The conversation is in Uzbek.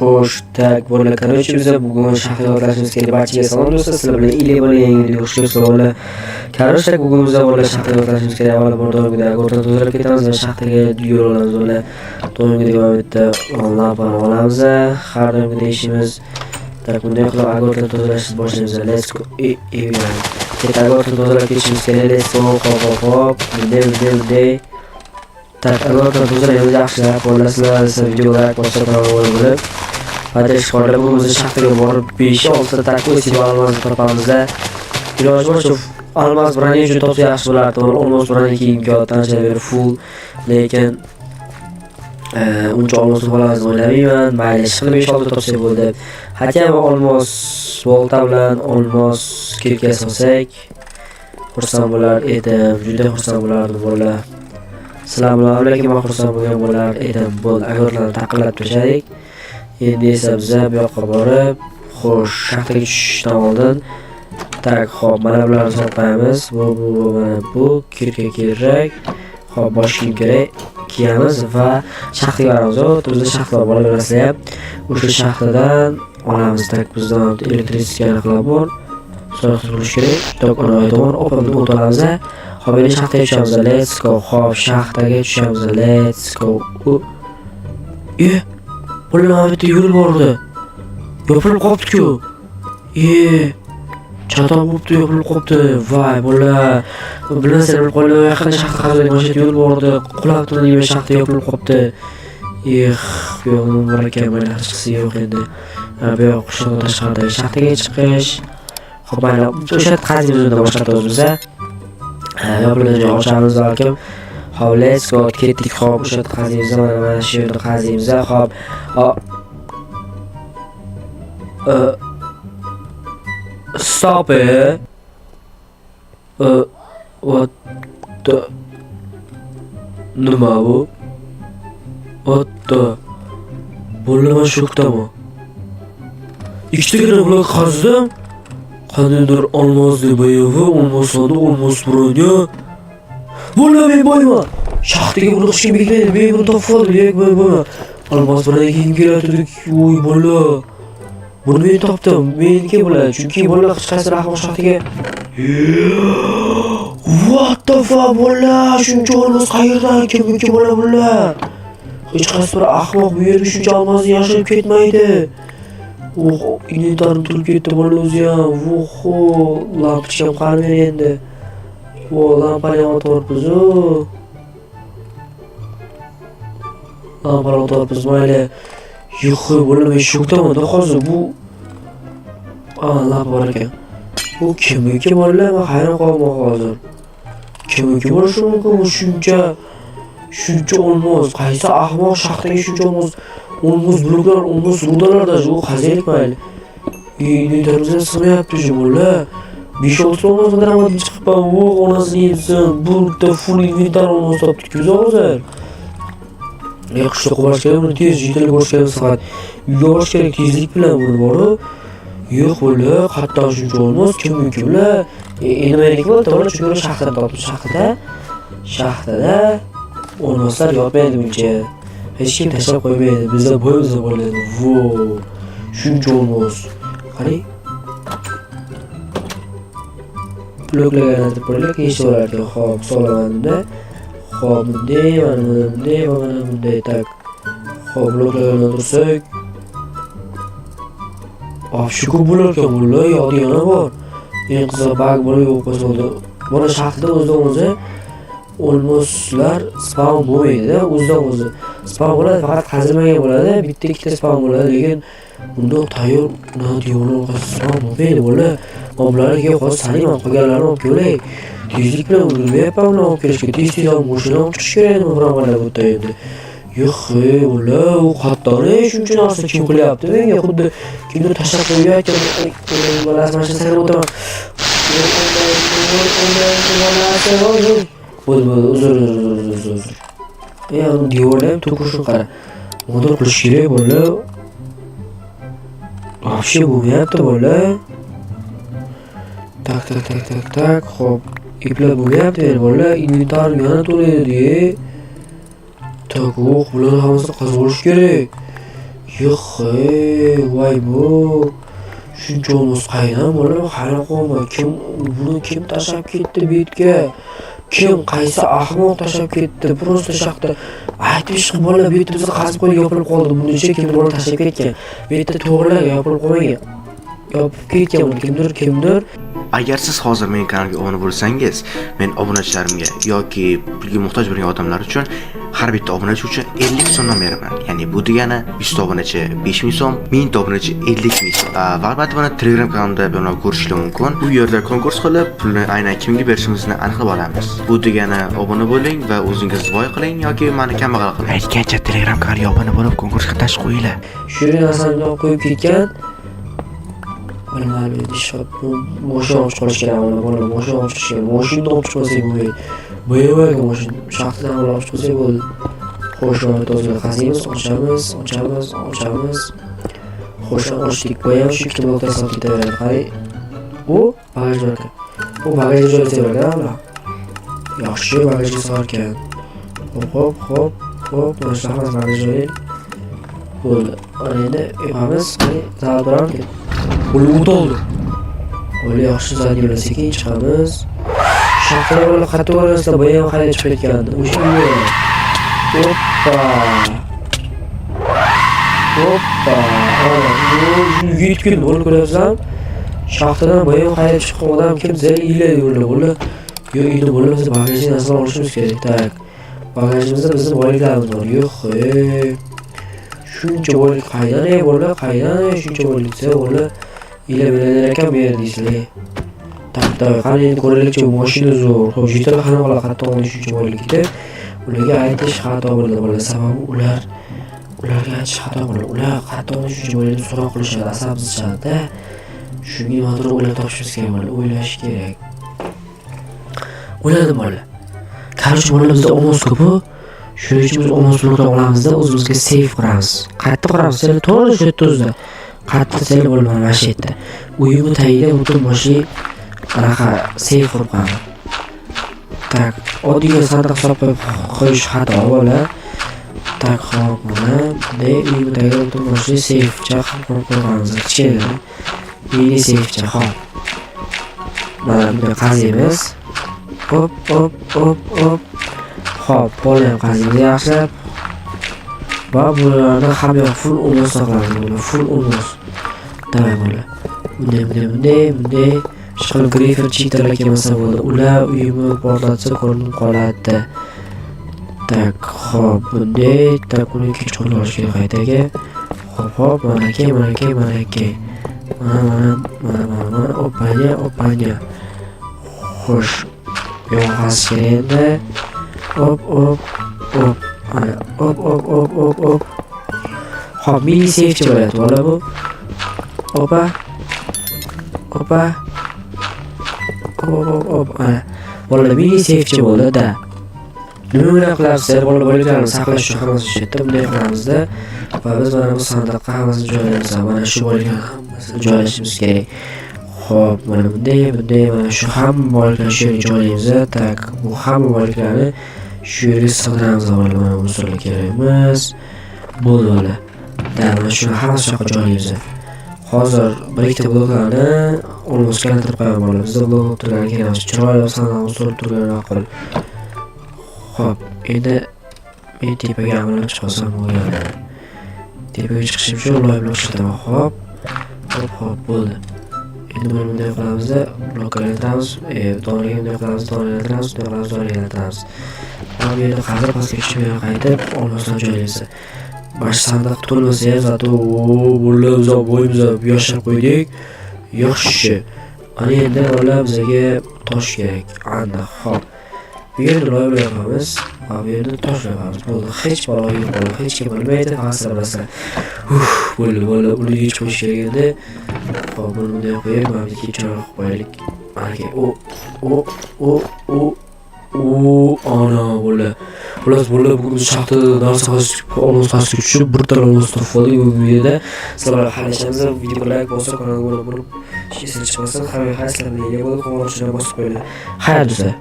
Xo'sh, так, bolalar, короче, biza bugun shaxta yotlashimiz kerak. Barchaga salom do'stlar, sizlar bilan Ili bola yangi video xush kelibsizlar bolalar. Короче, bugun biza bolalar shaxta yotlashimiz kerak. Avval bor doimgidek o'rtani tozalab ketamiz va shaxtaga yo'l olamiz bolalar. Doimgidek mana bu yerda lampani olamiz. Har doimgidek ishimiz. Так, bunday qilib огород ni tozalashni boshlaymiz. Let's go. Katta огород ni tozalab ketishimiz kerak. Let's go. Hop, hop, hop. Bunday, bunday, bunday. Так, огород ni tozalaymiz yaxshilab. Bolalar, sizlar esa video like bosib kanalga obuna bo'lib поддержка qilib, bugun biz shaxtaga borib 5-6 ta такой себе алмаз topamiz. Iloji boricha алмаз броня uchun topsa yaxshi bo'lardi. Olmos броня kiyim kelyapti ancha beri full, lekin uncha olmos olamiz deb o'ylamayman. Mayli, ishqilib 5-6 topsak bo'ldi. Хотя бы olmos bolta bilan olmos кирка solsak xursand bo'lar edim. Juda xursand bo'lardim bolalar. Sizlar bilan, lekin men xursand bo'lgan bo'lar edim. Bo'ldi, огород larni taqillab tashladik. Endi esa biza bu yoqqa borib, xo'sh, shaxtaga tushishdan oldin, так, xo'p, mana bularni solib qo'yamiz. Bu, mana bu кирка kerak. Xo'p, bosh kiyim kerak. Kiyamiz va shaxtaga boramiz. Bizda shaxta bor, bola bilasizlar ham. O'sha shaxtadan olamiz. Так, bizda электрический aniqlar bor. So'roq qilish kerak. Так, uni tomon opa buni o't olamiz. Xo'p, endi shaxtaga tushamiz. Let's go. Xo'p, shaxtaga tushamiz. Let's go. E, bolalar, mana bu yerda yo'l bor edi. Yopilib qolibdi-ku. E, chatoq bo'libdi, yopilib qolibdi. Voy, bolalar. Bilmasanglar bilib qo'yinglar, yaqinda shaxta qaziydigan mana shu yerda yo'l bor edi. Qulab turgan shaxta yopilib qolibdi. Eh, bu yoq nima bor ekan, mayli, hechqisi yo'q endi. Bu yoq qishloqdan tashqarida shaxtaga chiqish. Xo'p, mayli, o'sha yerda qaziymiz unda boshqa o'zimiz. Yopilgan joy ochamiz balkim. Xo'p, let's go, ketdik. Xo'p, o'sha yerda qaziymiz, mana shu yerda qaziymiz. Xo'p. Stop it. What the. Nima bu? What the. Bolalar, man shokdaman. Ikkitagina blok qazdim. Qandaydir olmosli BMW, olmos sandiq, olmos броня. Bolalar, men boyman. Shaxtaga buni hech kim bekmaydi. Men buni topib oldim, demak men boyman. Olmos броня kiyim kelyapti. Voy bola. Buni men topdim. Meniki bo'ladi. Chunki bolalar, hech qaysi ahmoq shaxtaga. What the fuck, bola? Shuncha olmos qayerdan? Kimniki bola bular? Hech qaysi bir ahmoq bu yerga shuncha olmosni yashirib ketmaydi. Oh, inventarim to'lib ketdi bola o'zi ham. Voho, lampochkam qani meni endi. Vo, lampani ham otib. Lampani otib, mayli. Yo'q, bola, men shokdaman hozir bu. Lampa bor ekan. Bu kimniki bolalar? Men hayron qolman hozir. Kimniki bo'lishi mumkin bu shuncha olmos? Qaysi ahmoq shaxtaga shuncha olmos, olmos bloklar, olmos rudalar даже u qaziylik mayli. Inventarimizga sig'mayapti shu bolalar. 5-6 olmos qidiramadim chiqibman. Voy, onasini yebsin. Bu bitta full inventar olmos topdik biz hozir. Qishloqqa borish kerak, buni tez yetilib borish kerak faqat. Uyga borish kerak tezlik bilan buni borib. Yo'q bola, qayerdan shuncha olmos? Kimniki bular? Endi meniki bo'ldi, to'g'ri, chunki uni shaxtadan topdim. Shaxtada olmoslar yotmaydi buncha. Hech kim tashlab qo'ymaydi. Bizda boymiz bo'ladi. Vo, shuncha olmos. Qarang. Bloklarga aylantirib qo'yinglar, keyishib olar ekan. Xo'p, solaman unda. Xo'p, bunday, mana bunday va mana bunday. Так. Xo'p, bloklarga aylantirsak. Shu ko'p bo'lar ekan bular, yoqda yana bor. Eng qizig'i баг bo'lib yo'q qo'ysa bo'ldi. Buni shaxtada o'zidan o'zi olmoslar spawn bo'lmaydi, o'zidan o'zi. Spawn bo'ladi, faqat qazilmagan bo'ladi, bitta ikkita spawn bo'ladi, lekin bundoq tayyor devorlar orqasida spawn bo'lmaydi bola. Men bularni keyin hozir sanayman, qolganlarini olib kelay. Tezlik bilan ulgurmayapman ularni olib kelishga. Tez-tez olib mashina olib chiqish kerak edi birodarlar bu yerda endi. Yo'q, ular u qayerdan shuncha narsa kim qilyapti menga? Xuddi kimdir tashlab qo'yayotgan. Bolasi, mana shu sakrab o'taman. Bo'ldi, bo'ldi, uzr, uzr, uzr, uzr, uzr. Uni devorlar ham to'kishini qara. Nimadir qilish kerak bola. Вообще bo'lmayapti bola. Так, так, так, так, так. Xo'p, eplab bo'lmayapti endi bola. Inventarim yana to'laydi. Так, bularni hammasini qazib olish kerak. Yo'q, voy bu. Shuncha olmos qaydan bola? Hali qo'yma. Kim buni, kim tashlab ketdi bu yerga? Kim, qaysi ahmoq tashlab ketdi? Просто shaxta aytib ish qilib bola, bu yerda bizni qazib qo'yib yopilib qoldi. Buni ichiga kimdir bola tashlab ketgan. Bu yerda to'g'rilar yopilib qolmagan. Yopib ketgan buni kimdir, kimdir. Agar siz hozir mening kanalimga obuna bo'lsangiz, men obunachilarimga yoki pulga muhtoj bo'lgan odamlar uchun har bitta obunachi uchun 50 so'mdan beraman. Ya'ni bu degani 100 ta obunachi 5000 so'm, 1000 ta obunachi 50 ming so'm. Va albatta buni Telegram kanalimda bemalol ko'rishingiz mumkin. U yerda konkurs qilib, pulni aynan kimga berishimizni aniqlab olamiz. Bu degani obuna bo'ling va o'zingiz boy qiling yoki meni kambag'al qiling. Aytgancha, Telegram kanaliga obuna bo'lib, konkursga qatnashib qo'yinglar. Shu yerga narsani bundoq qo'yib ketgan. Bilmadim endi, ish qilib moshina olib chiqib qolish kerak bola, bola moshina olib chiqish kerak. Moshinani olib chiqmasak bo'lmaydi. BMW moshina shaxtadan olib chiqmasak bo'ldi. Xo'sh, mana bitta qaziymiz, ochamiz, ochamiz, ochamiz. Xo'sh, ochdik. Bu ham shu ikkita blokdan solib ketaveradi. Qarang. U bagaj bor ekan. Bu bagajga joylasa ekan bular. Yaxshi, bagajga sig'ar ekan. Hop, hop, hop, hop, mana shu hammasi bagajga joylaylik. Bo'ldi. Ana endi yopamiz. Qarang, zavod borarmikan? Bo'la, o't oldi. O'li, yaxshi, задний bilan sekin chiqamiz. Shaxtalar bola qattiq ko'rasizlar, bu ham haydab chiqib ketgandi. O'sha uyga. Oppa. Oppa. Ana, uyga yetib keldi, bola, ko'ryapsizlarmi? Shaxtadan bu ham haydab chiqqan odam kim desa, iylaydi ular, bola. Yo'q, endi bola, biz bagajga narsalar olishimiz kerak. Так. Bagajimizda bizni boyliklarimiz bor. Yo'q, ey. Shuncha boylik qaydan, ey bola, qaydan, ey shuncha boylik desa, bola, ila millioner ekan bu yer deysizlar. Так, давай, qani endi ko'raylikchi, bu mashina zo'r. Xo'p, jitala qanaqa bola qayerdan oldi shuncha boylik deb ularga aytish xato bo'ladi, bola. Sababi ular, ularga aytish xato bo'ladi. Ular qayerdan oldi shuncha boylikni so'roq qilishadi, asab buzishadi-da. Shunga nimadir o'ylab topishimiz kerak, bola, o'ylash kerak. O'yladim, bola. Короче, bola, bizda olmos ko'p-u. Shuning uchun biz olmos blokdan olamizda, o'zimizga seyf quramiz. Qayerda quramiz? Sizlar to'g'ri shu yerda o'zida. Qayerda desanglar bo'ladi, mana shu yerda. Uyimni tagida butun boshli anaqa seyf qurib qo'yaman. Так, oddiy sandiq solib qo'yib qo'yish xato, bola. Так, hop, mana bunday uyimni tagida butun boshli seyfcha qurib qo'yganmiz. Kichkina mini seyfcha, hop. Mana bunday qaziymiz. Hop, hop, hop, hop. Hop, polni ham qaziymiz yaxshilab. Va bularni hamma yoq full olmos qilamiz, bular full olmos. Давай, bola. Bunday, bunday, bunday, bunday. Ishqilib grifer cheaterlar kelmasa bo'ldi. Ular uyimni portlatsa ko'rinib qoladi. Так, hop, bunday, так, uni ikkinchi qo'lga olish kerak qaytaga. Hop, hop, manaki, manaki, manaki. Mana, mana, mana, mana, mana, opanya, opanya. Xo'sh, bu yoqqa qazish kerak endi. Op, op, op. Mana, op, op, op, op, op. Hop, mini seyfchi bo'lyapti, bola, bu. Opa. Opa. Op, op, op, mana. Bola, mini seyfchi bo'ldi-da. Nima bilan qilyapsizlar? Bola, boyliklarni saqlash uchun hammasi shu yerda. Bunday qilamizda va biz mana bu sandiqqa hammasini joylaymiz. Mana shu boyliklarni hammasini joylashimiz kerak. Xo'p, mana bunday, bunday, mana shu hamma boyliklarni shu yerga joylaymiz. Так, bu hamma boyliklarni shu yerga sig'diramiz, bola. Mana bu usullar kerak emas. Bo'ldi, bola. Да, mana shuni hammasini shu yoqqa joylaymiz. Hozir bir ikkita bloklarni olmosga aylantirib qo'yaman, bola. Bizda blok bo'lib turgani kerak emas. Chiroyli sandiq solib turgani ma'qul. Xo'p, endi men tepaga amallab chiqolsam bo'lgani. Tepaga chiqishim uchun loy blok ishlataman. Hop. Hop, hop, bo'ldi. Endi buni bunday qilamizda, blokka aylantiramiz. Donaga bunday qilamiz, donaga aylantiramiz, bunday qilamiz, donaga aylantiramiz. Va bu yerda qazib pastga tushib, bu yoqqa qaytib olmosdan joylaymiz. Mana shu sandiq to'lmasa ham, зато bo'ldi, biz bo'yimizni yashirib qo'ydik. Yaxshi. Ana endi, bola, bizga tosh kerak. Aniq, hop. Bu yerda loy bilan yopamiz va bu yerda tosh bilan yopamiz. Bo'ldi. Hech balo yo'q, bola. Hech kim bilmaydi, faqat sizlar bilasizlar. Uf, bo'ldi, bo'ldi. Uni yechib qo'yish kerak endi. Hop, buni bunday qo'yib, mana bu yerga chiroyli qilib qo'yaylik. Manaki, o, o, o, o, o, ana, bola. Xullas, bola, bugun biz shaxtada narsa qazishga, olmos qazishga tushib, bir tala olmos topib oldik bugun videoda. Sizlar bilan xayrlashamiz. Videoga like bosib, kanalga obuna bo'lib, hech esdan chiqmasin. Hammaga xayr, sizlar bilan bo'ldi. Qo'ng'iroqchani bosib qo'yinglar. Xayr, do'stlar.